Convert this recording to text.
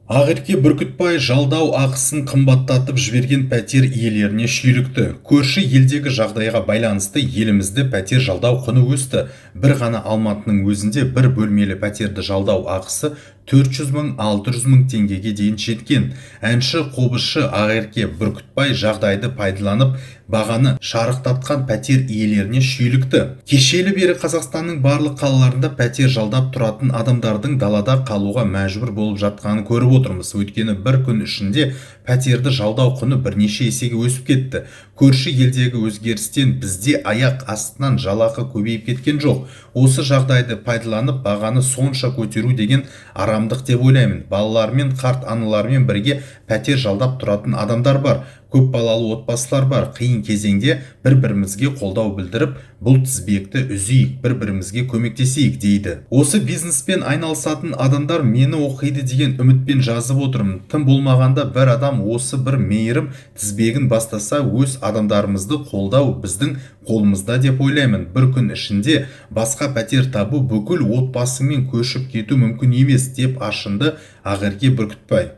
Ақерке Бүркітбай жалдау ақысын қымбаттатып жіберген пәтер иелеріне шүйлікті. Көрші елдегі жағдайға байланысты елімізде пәтер жалдау құны өсті. Бір ғана Алматының өзінде бір бөлмелі пәтерді жалдау ақысы 400 мың, 600 мың теңгеге дейін жеткен. Әнші, қобызшы Ақерке Бүркітбай жағдайды пайдаланып, бағаны шарықтатқан пәтер иелеріне шүйлікті. Кешелі бері Қазақстанның барлық қалаларында пәтер жалдап тұратын адамдардың далада қалуға мәжбүр болып жатқанын көріп отырмыз. Өйткені бір күн ішінде пәтерді жалдау құны бірнеше есеге өсіп кетті. Көрші елдегі өзгерістен бізде аяқ астынан жалақы көбейіп кеткен жоқ. Осы жағдайды пайдаланып, бағаны сонша көтеру деген арамдық деп ойлаймын. Балаларымен, қарт аналарымен бірге пәтер жалдап тұратын адамдар бар. Көп балалы отбасылар бар. Қиын кезеңде бір-бірімізге қолдау білдіріп, бұл тізбекті үзейік, бір-бірімізге көмектесейік, дейді. Осы бизнеспен айналысатын адамдар мені оқиды деген үмітпен жазып отырмын. Тым болмағанда бір адам осы бір мейірім тізбегін бастаса, өз адамдарымызды қолдау біздің қолымызда деп ойлаймын. Бір күн ішінде басқа пәтер табу, бүкіл отбасыңмен көшіп кету мүмкін емес, деп ашынды Ақерке Бүркітбай.